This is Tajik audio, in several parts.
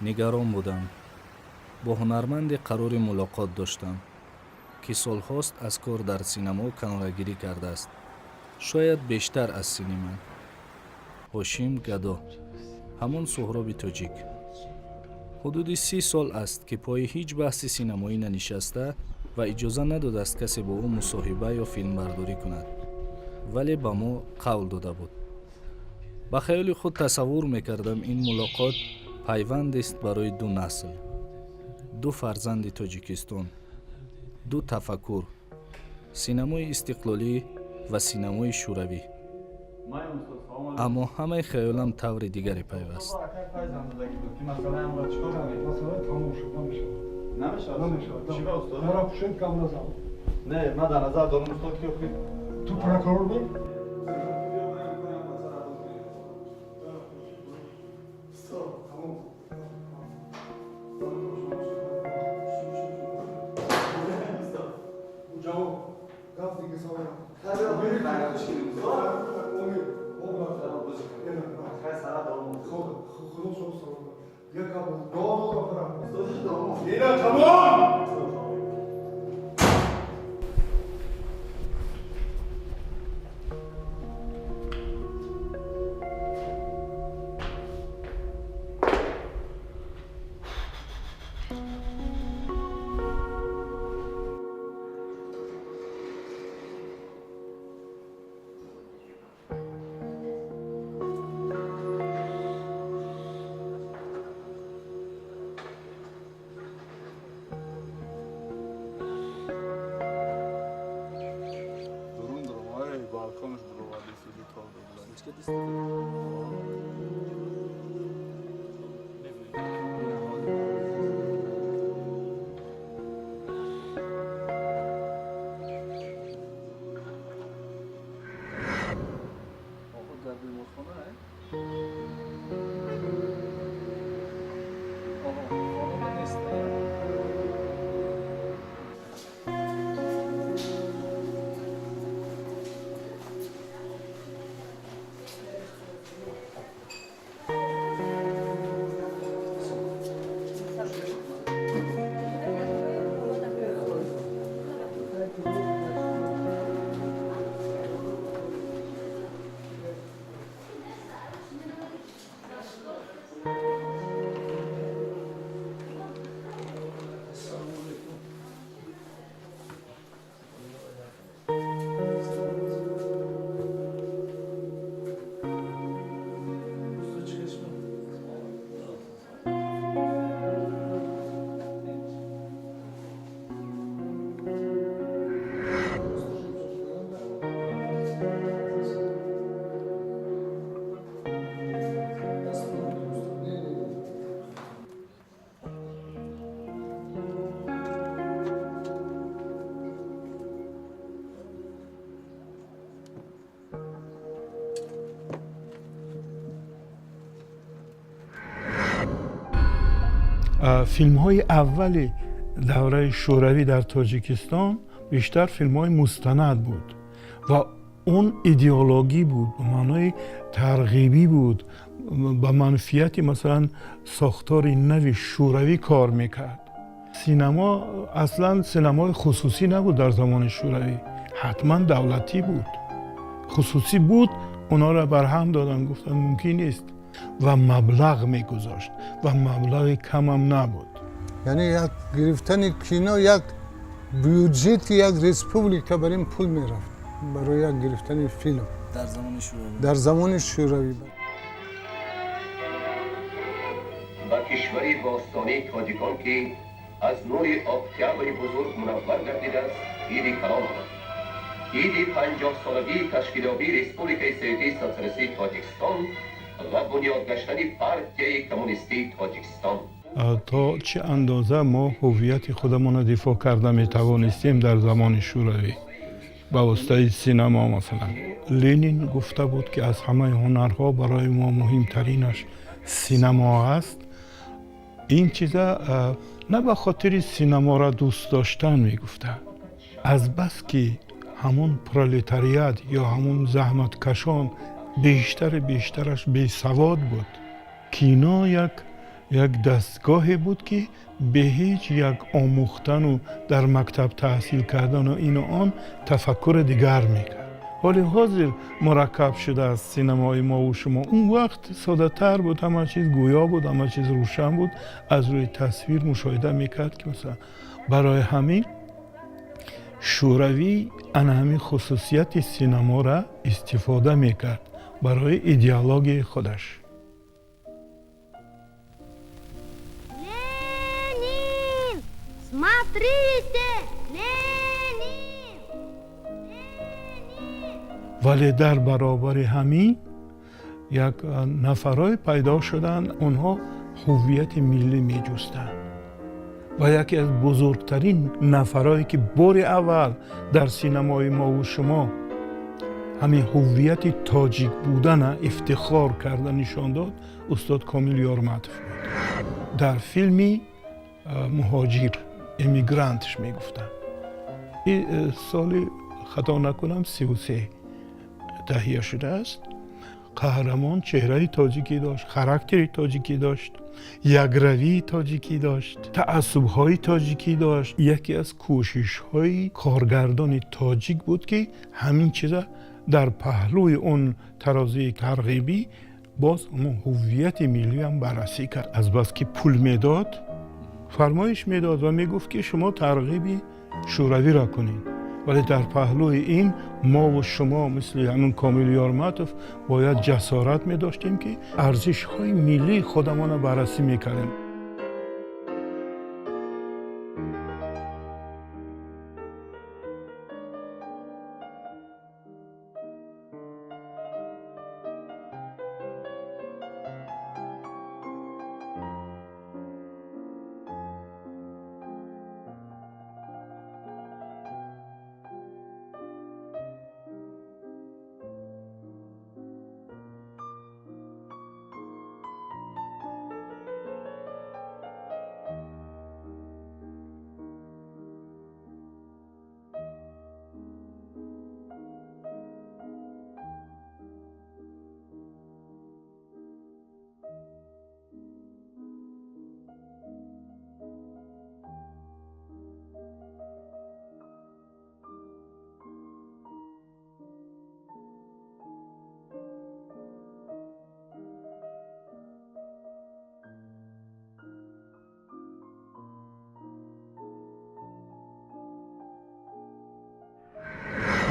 Нигарон будам. Бо ҳунарманде қарори мулоқот доштам, ки солҳост аз кор дар синамо канорагирӣ кардааст, шояд бештар аз синни ман. Ҳошим Гадо, ҳамон Суҳроби тоҷик, ҳудуди 30 сол аст, ки пои ҳеҷ баҳси синамоӣ нанишаста ва иҷоза надодааст касе бо ӯ мусоҳиба ё филмбардорӣ кунад, вале ба мо қавл дода буд. Ба хаёли худ тасаввур мекардам, ин мулоқот пайвандест барои ду насл, ду фарзанди Тоҷикистон, ду тафаккур: синамои истиқлолӣ ва синамои шӯравӣ. Аммо ҳамаи хаёлам таври дигаре пайваст. Не, ман дар назар дорам, устод, ки ту прокурор ми? Дар беморхона хонама нест. Филмҳои аввали давраи шӯравӣ дар Тоҷикистон бештар филмҳои мустанад буд ва он идеологӣ буд, ба маънои тарғибӣ буд, ба манфиати, масалан, сохтори нави шӯравӣ кор мекард. Синамо аслан синамои хусусӣ набуд дар замони шӯравӣ, ҳатман давлатӣ буд. Хусусӣ буд, онҳоро барҳам доданд, гуфтанд, мумкин нест, ва маблағ мегузошт ва маблағи камам набуд. Яъне як гирифтани кино, як бюҷети як республика бар ин пул мерафт, барои як гирифтани филм. Дар замони шӯравӣ. Дар замони шӯравӣ. Ба кишвари бостонии тоҷикон, ки аз нури Октябри бузург мунаввар гардидааст, иди калон омад: иди 50-солагии ташкилёбии Республикаи Советии Социалистии Тоҷикистон ва бунёд гаштани Партияи Коммунистии Тоҷикистон. То чӣ андоза мо ҳуввияти худамонро дифоъ карда метавонистем дар замони шӯравӣ ба воситаи синамо? Масалан, Ленин гуфта буд, ки аз ҳамаи ҳунарҳо барои мо муҳимтаринаш синамо аст. Ин чиза на ба хотири синаморо дӯст доштан мегуфта, азбаски ҳамон пролетариат ё ҳамон заҳматкашон бештари бештараш бесавод буд, кино як Як дастгоҳе буд, ки бе ҳеҷ як омӯхтану дар мактаб таҳсил кардану ину он тафаккури дигар мекард. Ҳоли ҳозир мураккаб шудааст синамои мову шумо. Он вақт соддатар буд, ҳама чиз гӯё буд, ҳама чиз рӯшан буд, аз рӯи тасвир мушоҳида мекард, ки масалан барои ҳамин Шӯравӣ ана ҳамин хусусияти синаморо истифода мекард барои идеологияи худаш. Ленин! Смотрите! Ленин! Ленин! Вале дар баробари ҳамин як нафарҳое пайдо шуданд, онҳо ҳуввияти миллӣ меҷустанд ва яке аз бузургтарин нафарҳое, ки бори аввал дар синамои мову шумо ҳамин ҳуввияти тоҷик будана ифтихор карда нишон дод, устод Комил Ёрматов буд. Дар филми «Муҳоҷир», «Эмигрантш» мегуфтанд, соли, хато накунам, 33 таҳия шудааст. Қаҳрамон чеҳраи тоҷикӣ дошт, характери тоҷикӣ дошт, якравии тоҷикӣ дошт, таассубҳои тоҷикӣ дошт. Яке аз кӯшишҳои коргардони тоҷик буд, ки ҳамин чиза дар паҳлӯи он тарозии тарғибӣ боз ҳамон ҳуввияти миллиам баррасӣ кард. Азбаски пул медод, фармоиш медод ва мегуфт, ки шумо тарғиби шӯравиро кунед, вале дар паҳлӯи ин мову шумо мисли ҳамин Комил Ёрматов бояд ҷасорат медоштем, ки арзишҳои миллии худамонро баррасӣ мекардем.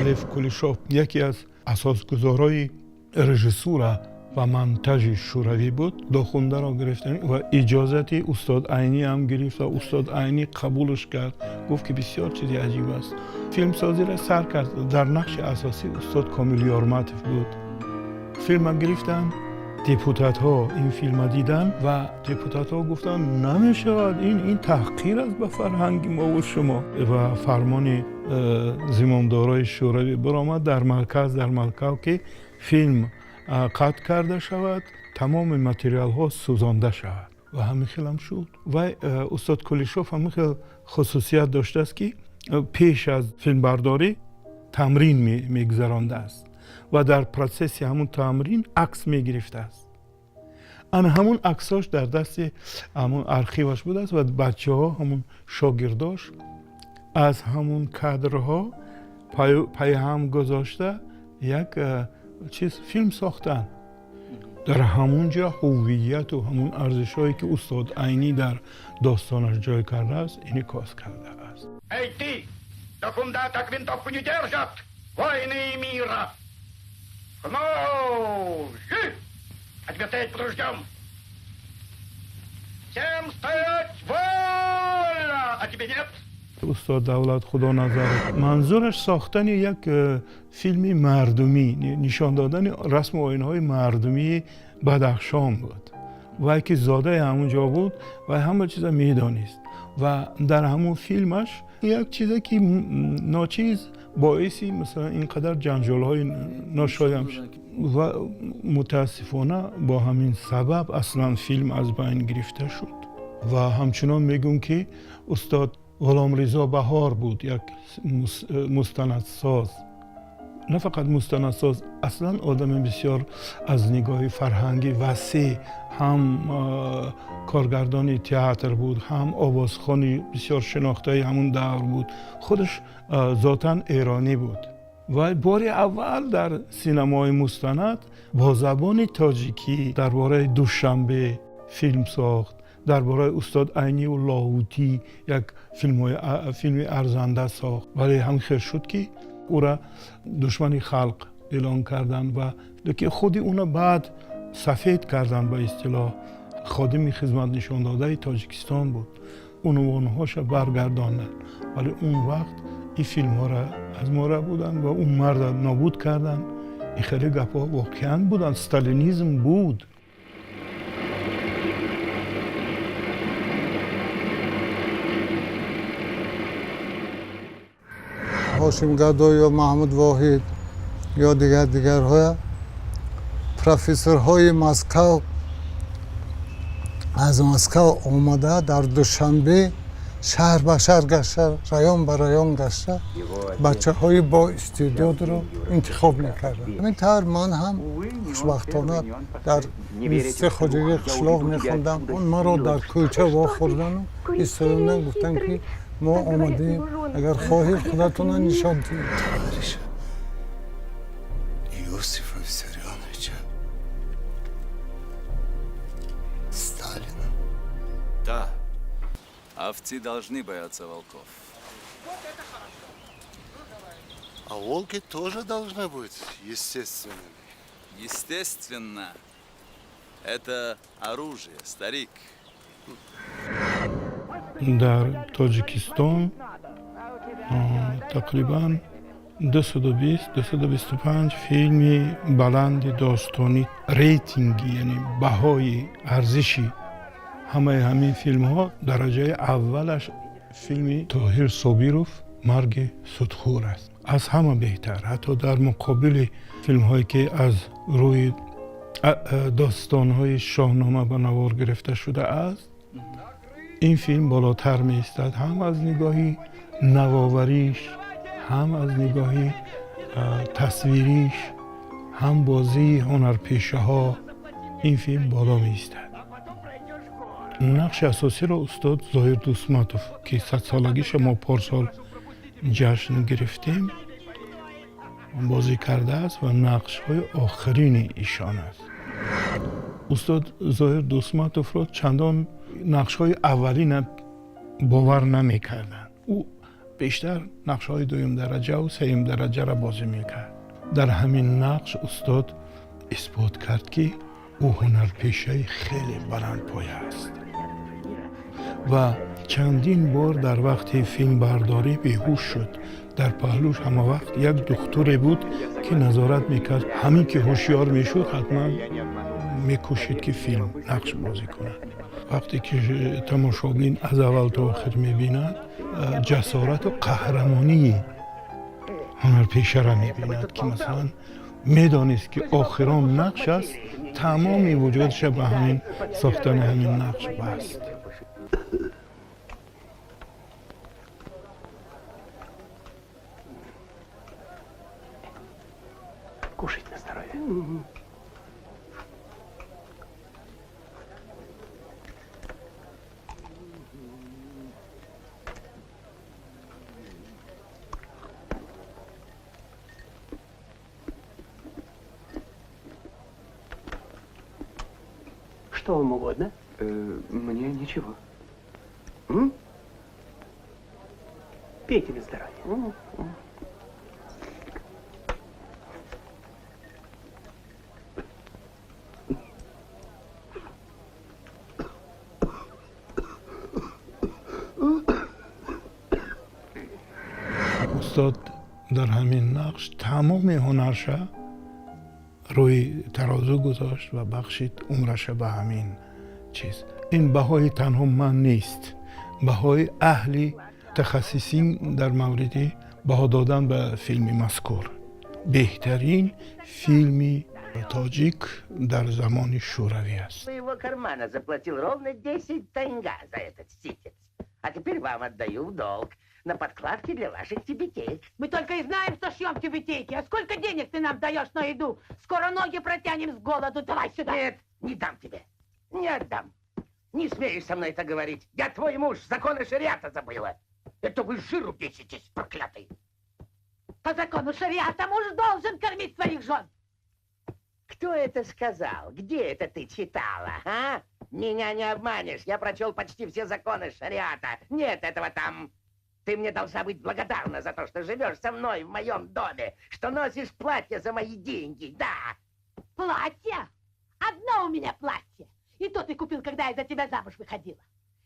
Лев Кулешов яке аз асосгузорои режиссура ва монтажи шӯравӣ буд. Дохундаро гирифтан ва иҷозати устод Айнӣ ҳам гирифт ва устод Айнӣ қабулш кард, гуфт, ки бисёр чизи аҷиб аст. Филмсозиро сар кард. Дар нақши асосӣ устод Комил Ёрматов буд. Филма гирифтанд, депутатҳо ин филма диданд ва депутатҳо гуфтанд, намешавад, ин таҳқир аст ба фарҳанги мову шумо. Ва фармони зимомдорои шӯравӣ баромад дар марказ, дар Москав, ки филм қатъ карда шавад, тамоми материалҳо сӯзонда шавад. Ва ҳамин хелам шуд. Вай устод Кулешов ҳамин хел хусусият доштааст, ки пеш аз филмбардорӣ тамрин мегузарондааст ва дар процесси ҳамун тамрин акс мегирифтааст. Ана ҳамун аксош дар дасти ҳамун архиваш будааст ва бачаҳо, ҳамун шогирдош, аз ҳамун кадрҳо пайҳам гузошта як чиз филм сохтанд. Дар ҳамун ҷо ҳуввияту ҳамун арзишҳое, ки устод Айнӣ дар достонаш ҷой кардааст, инъикос кардааст. Эй ты! Дохунда так винтовку не держат! Войны и мира! Ну, а тебе стоять под ружьем! Всем стоять вольно! А тебе нет? Устод Давлат Худоназаров манзураш сохтани як филми мардумӣ, нишон додани расму оинҳои мардумии Бадахшон буд. Вай ки зодаи ҳамун ҷо буд ва ҳама чиза медонист ва дар ҳамун филмаш як чизе, ки ночиз, боиси масалан ин қадар ҷанҷолҳои ношоям шуд ва мутаассифона бо ҳамин сабаб аслан филм аз байн гирифта шуд. Ва ҳамчунон мегӯм, ки устод Ғуломризо Баҳор буд, як мустанадсоз. На фақат мустанадсоз, аслан одами бисёр аз нигоҳи фарҳангӣ васеъ, ҳам коргардони театр буд, ҳам овозхони бисёр шинохтаи ҳамун давр буд. Худаш зотан эронӣ буд ва бори аввал дар синамои мустанад бо забони тоҷикӣ дар бораи Душанбе филм сохт, дар бораи устод Айниву Лоҳутӣ як филми арзанда сохт. Вале ҳамин хел шуд, ки ӯра душмани халқ эълон карданд ва ки худи уна баъд сафед карданд. Ба истилоҳ, ходими хизматнишондодаи Тоҷикистон буд. Унвонҳоша баргардонданд, вале он вақт ин филмҳоро аз мо рабуданд ва он марда нобуд карданд. Ин хеле гапҳо воқеан буданд, сталинизм буд. Ҳошим Гадо ё Маҳмуд Воҳид ё дигар дигарҳоя профессорҳои Москав, аз Москав омада, дар Душанбе шаҳр ба шаҳр гашта, район ба район гашта, бачаҳои бо истеъдодро интихоб мекарданд. Ҳамин тавр ман ҳам хушбахтона дар институти хоҷагии қишлоқ мехондам. Он маро дар кӯча вохӯрдану истодандан гуфтанд, ки мо омадем, агар хоҳед, худатона нишон диҳед. Товарища Иосифа Виссарионовича Сталина. Да, овцы должны бояться волков. А волки тоже должны быть естественными. Естественно. Это оружие, старик. Дар Тоҷикистон тақрибан 220, 225 филми баланди достонӣ, рейтинги, яъне баҳои арзиши ҳамаи ҳамин филмҳо, дараҷаи аввалаш филми Тоҳир Собиров «Марги судхӯр» аст. Аз ҳама беҳтар, ҳатто дар муқобили филмҳое, ки аз рӯи достонҳои Шоҳнома ба навор гирифта шудааст, ин филм болотар меистад, ҳам аз нигоҳи навовариш, ҳам аз нигоҳи тасвириш, ҳам бозии ҳунарпешаҳо ин филм боло меистад. Нақши асосиро устод Зоҳир Дусматов, ки садсолагиша мо порсол ҷашн гирифтем, бозӣ кардааст ва нақшҳои охирини ишон аст. Устод Зоҳир Дусматовро чандон нақшҳои аввалина бовар намекарданд. Ӯ бештар нақшҳои дуюмдараҷаву сеюмдараҷаро бозӣ мекард. Дар ҳамин нақш устод исбот кард, ки ӯ ҳунарпешаи хеле баландпоя аст ва чандин бор дар вақти филмбардорӣ беҳуш шуд. Дар паҳлӯш ҳамавақт як духтуре буд, ки назорат мекард. Ҳамин ки ҳушёр мешуд, ҳатман мекӯшид, ки филм нақш бозӣ кунад. Вақте ки тамошобин аз аввал то охир мебинад, ҷасорату қаҳрамонии ҳунарпешаро мебинад, ки масалан медонист, ки охирон нақш аст, тамоми вуҷудша ба ҳамин сохтани ҳамин нақш баст. Кушать на здоровье. Что вам угодно? Мне ничего. М? Пейте на здоровье. Устод дар ҳамин нақш тамоми ҳунарша рӯи тарозу гузошт ва бахшид умраша ба ҳамин чиз. Ин баҳои танҳо ман нест, баҳои аҳли тахассисин дар мавриди баҳо додан ба филми мазкур: беҳтарин филми тоҷик дар замони шӯравӣ аст. Своего кармана заплатил ровно 10 танга за этот ситец. А теперь вам отдаю в долг. На подкладке для ваших тюбетеек. Мы только и знаем, что шьем тюбетейки. А сколько денег ты нам даешь на еду? Скоро ноги протянем с голоду. Давай сюда. Нет, не дам тебе. Не отдам. Не смеешь со мной это говорить. Я твой муж, законы шариата забыла. Это вы жиру беситесь, проклятый. По закону шариата муж должен кормить своих жен. Кто это сказал? Где это ты читала, а? Меня не обманешь. Я прочел почти все законы шариата. Нет этого там. Ты мне должна быть благодарна за то, что живешь со мной в моем доме, что носишь платье за мои деньги, да. Платье? Одно у меня платье. И то ты купил, когда я за тебя замуж выходила.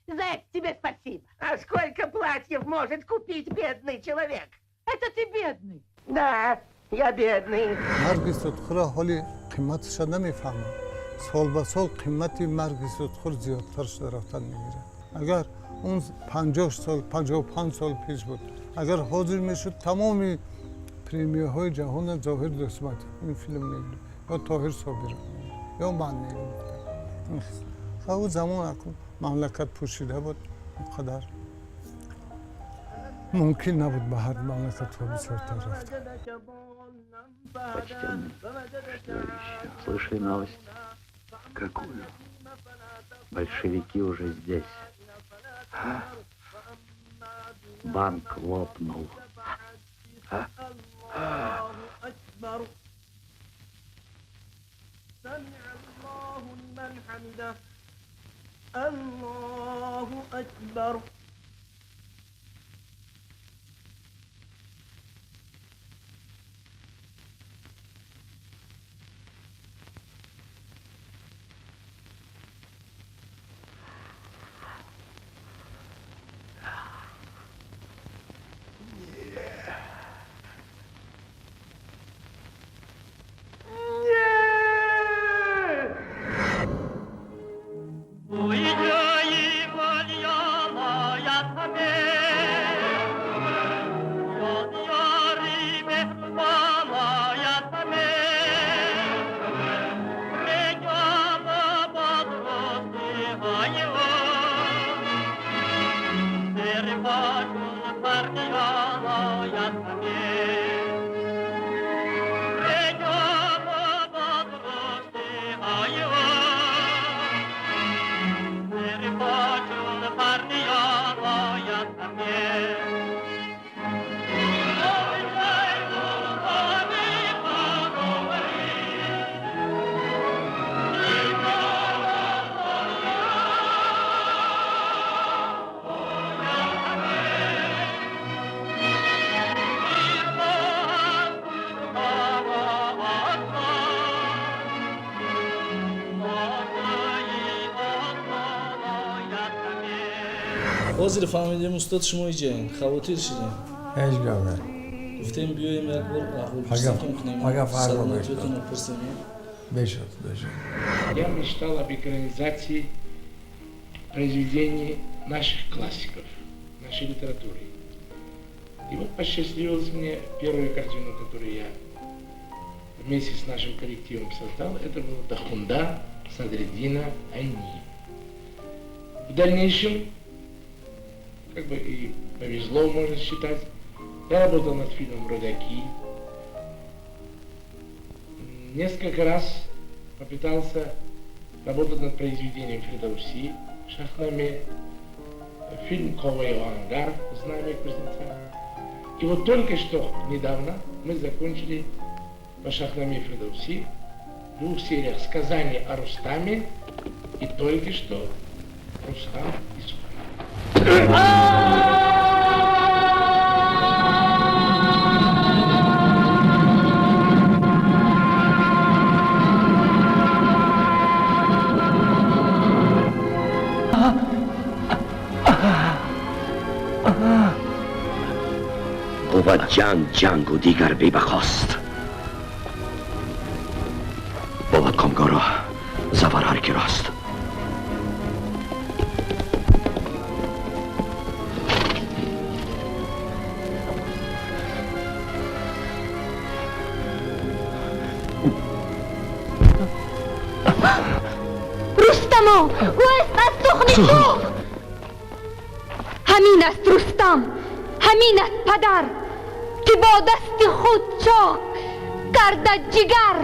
За это тебе спасибо. А сколько платьев может купить бедный человек? Это ты бедный. Да, я бедный. Марги судхӯра ҳоли қиматаша намефаҳмам. Сол ба сол қимати марги судхӯр зиёдтар шуда рафтан мегирад. Агар он 50 сол, 55 сол пеш буд, агар ҳозир мешуд, тамоми премияҳои ҷаҳонро Зоҳир Дӯстматов ин филм мегирифт ё Тоҳир Собиров ё ман мегирифтам. Ӯ замон мамлакат пӯшида буд, он қадар мумкин набуд ба ҳар мамлакатҳо бисёртар рафтан. Почтенный, что еще? Слышали новость? Какую? Большевики уже здесь. А? Банк лопнул. А? А? سمع الله لمن حمده الله أكبر. Ҳозир фаҳмидем, устод, шумо иҷаен, хавотир шидем. Ҳеҷ гап не. Гуфтем, биёем, як бор аҳволпурситон кунем, саломатиётонро пурсем. Бешад, бешад. Я мечтал об экранизации произведений наших классиков, нашей литературы. И вот посчастливилось мне: первую картину, которую я вместе с нашим коллективом создал, это было Дахунда Садриддина Айни. В дальнейшем, как бы и повезло, можно считать, я работал над фильмом «Рудаки». Несколько раз попытался работать над произведением Фирдауси «Шахнаме», фильм «Кова Ангар» «Знамя кузнеца». И вот только что, недавно, мы закончили по Шахнаме Фирдауси в двух сериях сказание о Рустаме и только что Рустам и Сухраб. بود جنگ جنگ و دیگر بی‌بقاست. بود کامگارا زور هر کی راست. Рустамо, ӯ аст аз тухми ту. Ҳамин аст Рустам. Ҳамин аст падар, ки бо дасти худ чок карда ҷигар.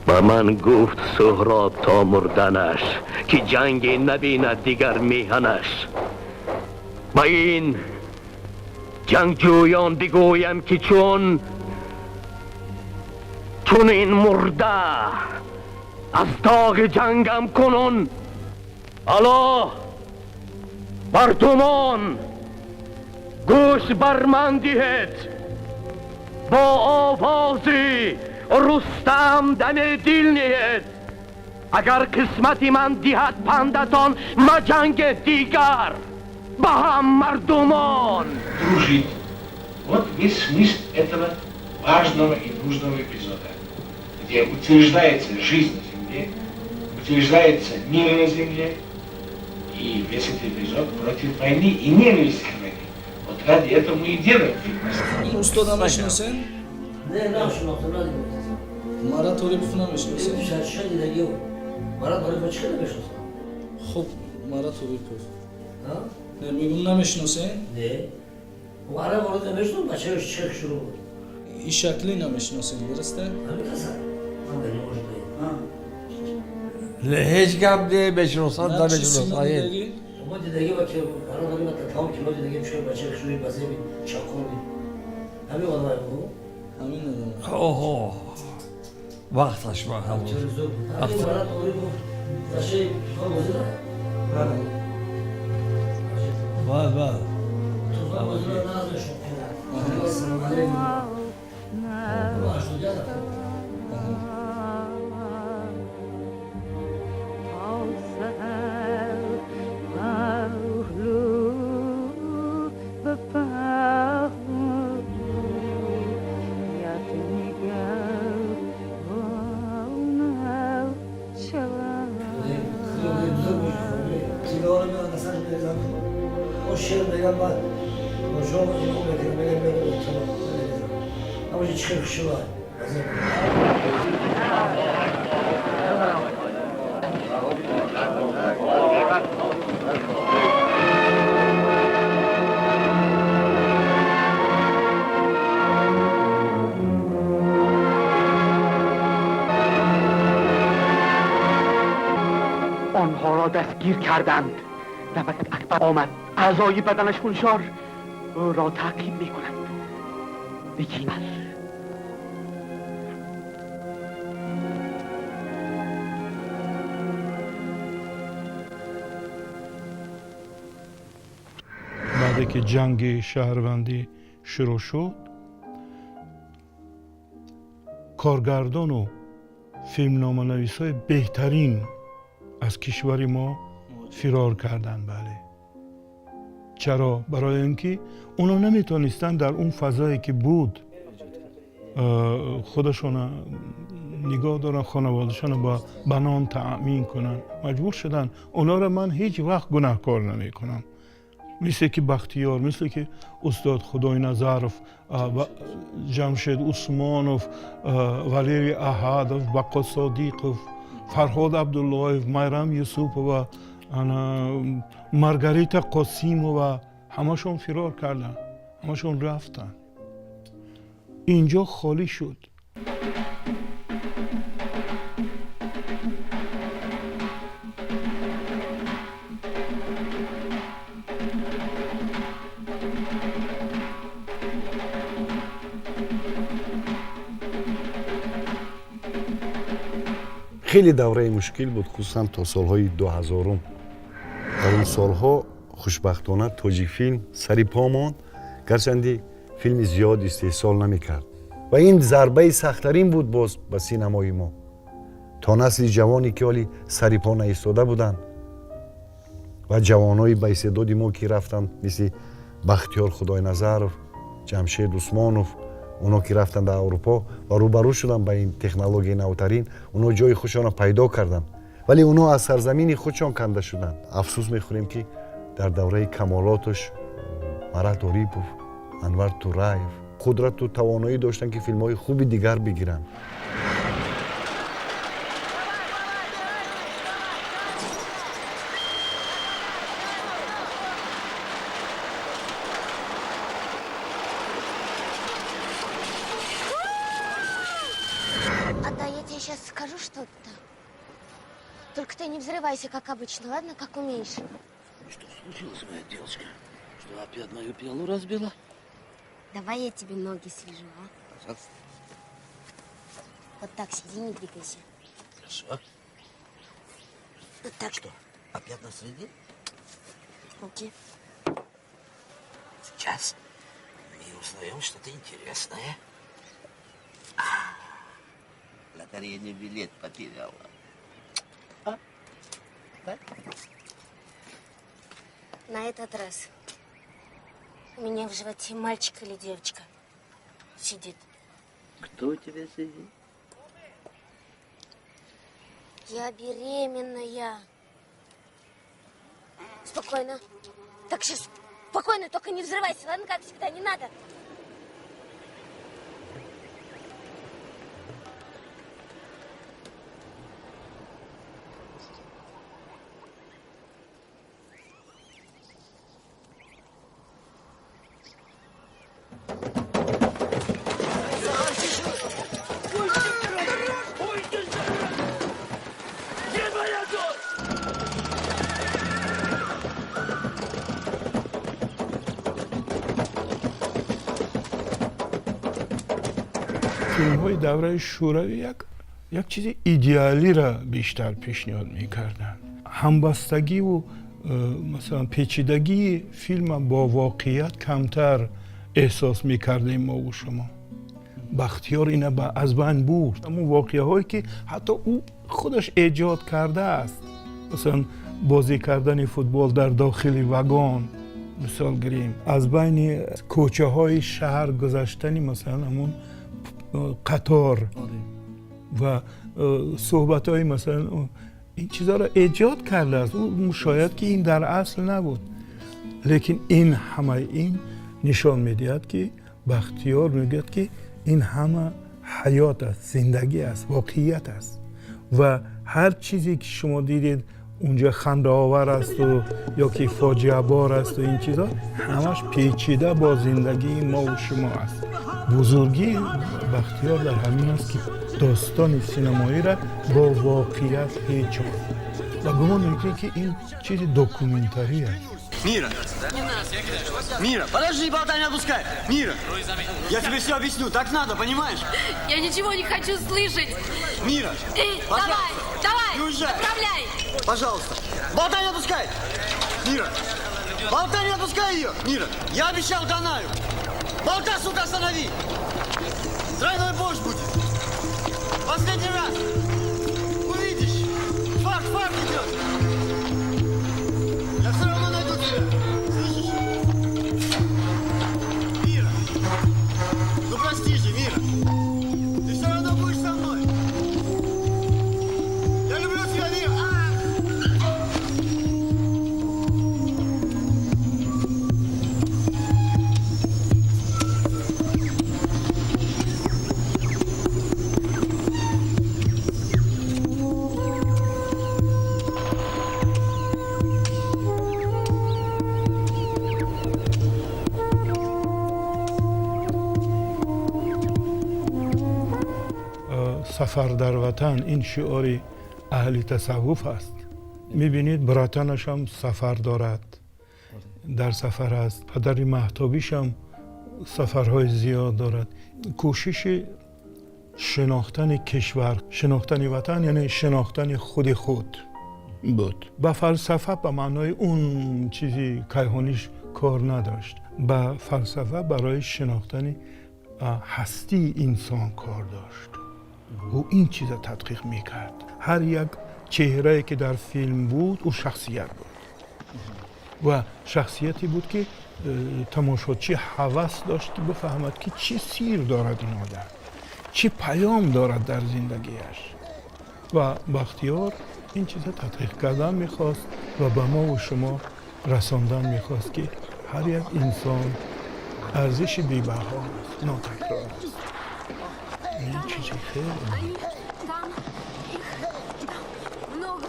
Ба ман гуфт Суҳроб то мурданаш, ки ҷанге набинад дигар меҳанаш. Ба ин ҷангҷӯён бигӯям, ки чун ин мурда аз доғи ҷангам кунун. Ало мардумон, гӯш бар ман диҳед, бо овози Рустам дами дил ниҳед. Агар қисмати ман диҳад пандатон, маҷанге дигар ба ҳам мардумон. Дружить. Вот весь смысл этого важного и нужного эпизода, где утверждается жизнь на земле, утверждается мир на земле, и весь этот эпизод против войны и ненависти к войне. Вот ради этого мы и делаем фильм. Устода мешиносен? Не, нашинохтам, надидам. Марат Орипов намешиносен? Шаршан дидагио. Марат Орипов чӣ хеле мешиносам? Хуб, Марат Орипов. Не, мегум, намешиносен? Не. Марат Орипов мешиносам, бачаёш чӣ шурӯъ буд. И шаклӣ намешиносен, дурусте? Ҳамин каса. Не может быть. Ҳеҷ гап не, мешиносам, намешиносам. Мо дидаги ва ки Марат Орипов тамом кино дидагим, шуд бачаи хушрӯи базеби чаққоби. Ҳамин одамай буд? Ҳамин одам. Оҳо. Вақташ ба ҳамон. Ҳамин Марат Орипов бачаи туфан бозира? Бале. Бале, бале. Туфан бозира назмешон. آنها را دستگیر کردند. نبرد اکبر آمد. اعضای بدنش خونشار او را تعقیب میکنند. بگیر. Баъде ки ҷанги шаҳрвандӣ шурӯъ шуд, коргардону филмноманависҳои беҳтарин аз кишвари мо фирор карданд. Бале, чаро? Барои он ки онҳо наметонистанд дар он фазое ки буд худашона нигоҳ доранд, хонаводашона ба нон таъмин кунанд. Маҷбур шуданд. Онҳоро ман ҳеҷ вақт гунаҳкор намекунам. Мисле ки Бахтиёр, мисле ки устод Худойназаров, Ҷамшед Усмонов, Валерий Аҳадов, Бақо Содиқов, Фарҳод Абдуллоев, Майрам Юсупова, Маргарита Қосимова, ҳамашон фирор карданд, ҳамашон рафтанд. Инҷо холӣ шуд. Хеле давраи мушкил буд, хусусан то солҳои 2000-ум. Дар он солҳо хушбахтона Тоҷикфилм сари по монд, гарчанде филми зиёд истеҳсол намекард. Ва ин зарбаи сахттарин буд боз ба синамои мо. То насли ҷавоне ки ҳоли сари по наистода буданд ва ҷавонои ба истеъдоди мо ки рафтанд, мисли Бахтиёр Худойназаров, Ҷамшед Усмонов, оно ки рафтанд дар Аврупо ва рӯбарӯ шуданд ба ин технологияи навтарин, оно ҷои худшонро пайдо карданд, вале оно аз сарзамини худшон канда шуданд. Афсӯс мехӯрем, ки дар давраи камолоташ Марат Орипов, Анвар Тураев қудрату тавоноӣ доштанд, ки филмҳои хуби дигар бигиранд. А я тебе сейчас скажу что-то. Только ты не взрывайся, как обычно, ладно? Как умеешь. Что случилось, моя девочка? Что, опять мою пиалу разбила? Давай я тебе ноги свяжу, а? Пожалуйста. Вот так сиди, не двигайся. Хорошо. Вот так. Что, опять на среде? Руки. Сейчас мы узнаем что-то интересное. Лотерейный билет потеряла. А? Да? На этот раз у меня в животе мальчик или девочка сидит. Кто у тебя сидит? Я беременная. Спокойно. Так, сейчас спокойно, только не взрывайся, ладно, как всегда, не надо. Филмҳои давраи шӯравӣ як чизи идеалиро бештар пешниҳод мекарданд. Ҳамбастагиву масалан, печидагии филма бо воқеият камтар эҳсос мекардем мову шумо. Бахтиёр ина аз байн бурд, ҳамун воқеаҳое ки ҳатто ӯ худаш эҷод кардааст, масалан, бозӣ кардани футбол дар дохили вагон, мисол гирем, аз байни кӯчаҳои шаҳр гузаштани, масалан, ҳамун қатор ва суҳбатҳои, масалан, ин чизҳоро эҷод кардааст ӯ. Шояд ки ин дар асл набуд, лекин ин ҳамаи ин нишон медиҳад, ки Бахтиёр мегӯяд, ки ин ҳама ҳаёт аст, зиндагӣ аст, воқеият аст ва ҳар чизе ки шумо дидед унҷа хандаовар асту ё ки фоҷиабор асту, ин чизҳо ҳамаш печида бо зиндагии мову шумо аст. Бузургии Бахтиёр дар ҳамин аст, ки достони синамоиро бо воқеият печонд ва гумон мекунед, ки ин чизи документарӣ аст. Мира! Мира, подожди, болта не отпускай! Мира! Я тебе все объясню, так надо, понимаешь? Я ничего не хочу слышать! Мира! Ты давай, давай, не уезжай! Отправляй! Пожалуйста! Болта не отпускай! Мира! Болта не отпускай ее! Мира! Я обещал Данаю! Болта, сука, останови! Тройной борщ будет! Последний раз! Увидишь! Фарт, фарт идет! Я все равно найду тебя! Слышишь? Мира! Ну прости же, Мира! Ты все равно будешь со мной! Я люблю тебя, Мира! Сафар дар ватан ин шиори аҳли тасаввуф аст. Мебинед, братанашам сафар дорад, дар сафар аст, падари маҳтобишам сафарҳои зиёд дорад. Кӯшиши шинохтани кишвар, шинохтани ватан, яъне шинохтани худи худ буд. Ба фалсафа ба маънои он чизи кайҳониш кор надошт, ба фалсафа барои шинохтани ҳастии инсон кор дошт. Ӯ ин чиза тадқиқ мекард. Ҳар як чеҳрае ки дар филм буд, ӯ шахсият буд ва шахсияте буд, ки Тамошочӣ ҳавас дошт, ки бифаҳмад, ки чӣ сир дорад ин одам, чӣ паём дорад дар зиндагиаш. Ва Бахтиёр ин чиза тадқиқ кардан мехост ва ба мову шумо расондан мехост, ки ҳар як инсон арзиши бебаҳо аст, нотакрор аст. Ин чизи хеле Они там, их там много.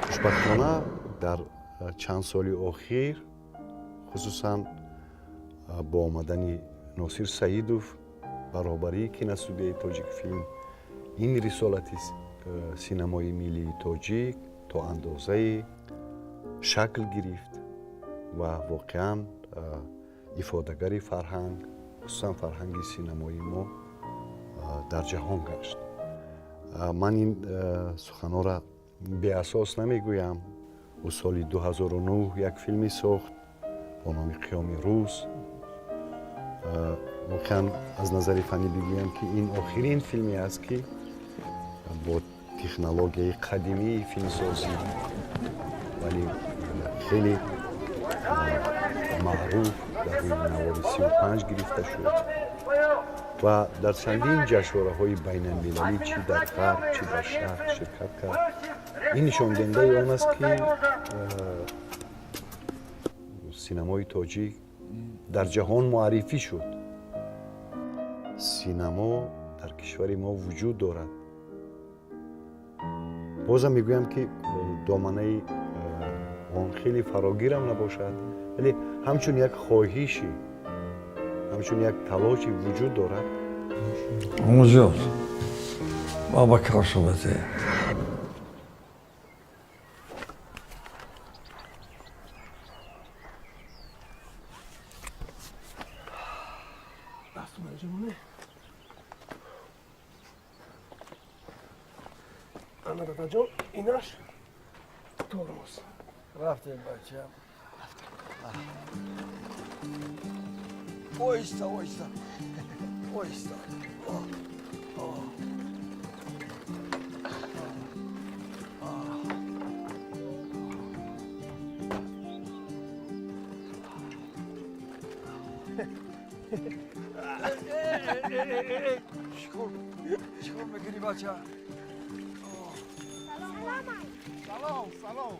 Хушбахтона, дар чанд соли охир, хусусан бо омадани Носир Саидов ба роҳбарии киностудияи «Тоҷикфилм», ин рисолати синамои миллии тоҷик то андозае шакл гирифт ва воқеан ифодагари фарҳанг, хусусан фарҳанги синамои мо дар ҷаҳон гашт. Ман ин суханҳоро беасос намегӯям. Ӯ соли 2009 як филме сохт бо номи «Қиёми рӯз». Воқеан, аз назари фаннӣ бигӯям, ки ин охирин филме аст, ки бо технологияи қадимии филмсозӣ, вале хеле маъруф, дар рӯи навори 35 гирифта шуд ва дар чандин ҷашнвораҳои байналмилалӣ, чӣ дар ғарб, чӣ дар шарқ, ширкат кард. Ин нишондиҳандаи он аст, ки синамои тоҷик дар ҷаҳон муаррифӣ шуд, синамо дар кишвари мо вуҷуд дорад. Бозам мегӯям, ки доманаи он хеле фарогирам набошад, вале ҳамчун як хоҳиши, ҳамчун як талоши вуҷуд дорад. Мужик, баба кашовате. Ана, дадаҷон, инаш тормоз. Рафтем, бачам. Оҳиста, оҳиста, оҳиста. О, о. Чикор, чикор мекунӣ, бача? Салом, салом.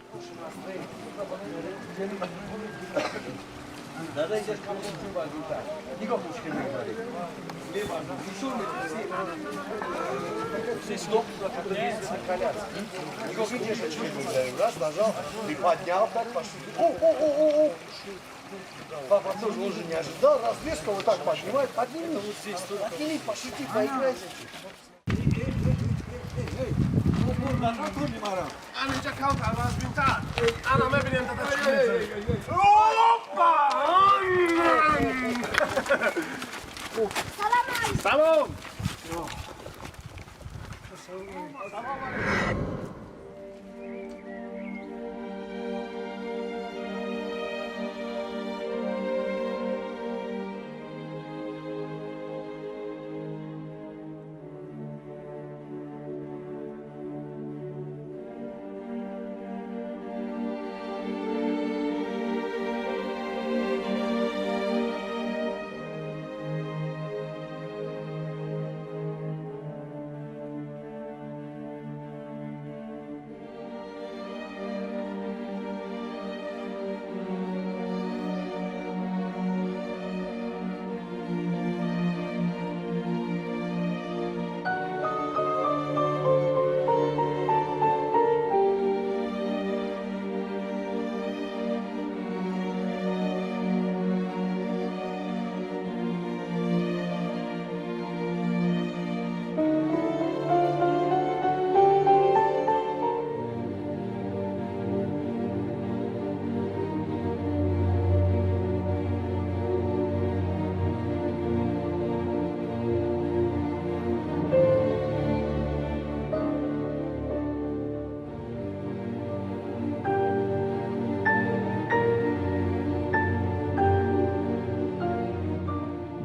Дада, инҷа нигоҳ, мушкил мегузарем. Нишон медиҳем. Здесь лопнула, когда ездит на коляске. Нигоҳ, мегузарем. Раз, нажал, приподнял, так пошли. О, о, о, о, о. Папа тоже уже не ожидал. Раз, резко вот так поднимает. Подними. Подними, пошути, поиграйся. Ана, калтар вазминтар. Ана, мебинем, дада, чӣ мезанӣ. Опа! Салом! Салом!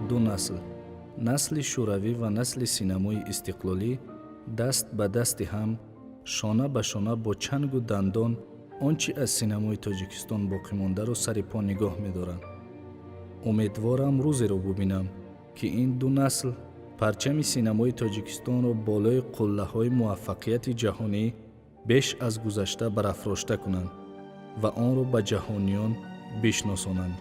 Ду насл. Насли шӯравӣ ва насли синамои истиқлолӣ даст ба дасти ҳам, шона ба шона, бо чангу дандон он чӣ аз синамои Тоҷикистон боқӣ мондаро сари по нигоҳ медоранд. Умедворам, рӯзеро бубинам, ки ин ду насл парчами синамои Тоҷикистонро болои қуллаҳои муваффақияти ҷаҳонӣ беш аз гузашта барафрошта кунанд ва онро ба ҷаҳониён бишносонанд.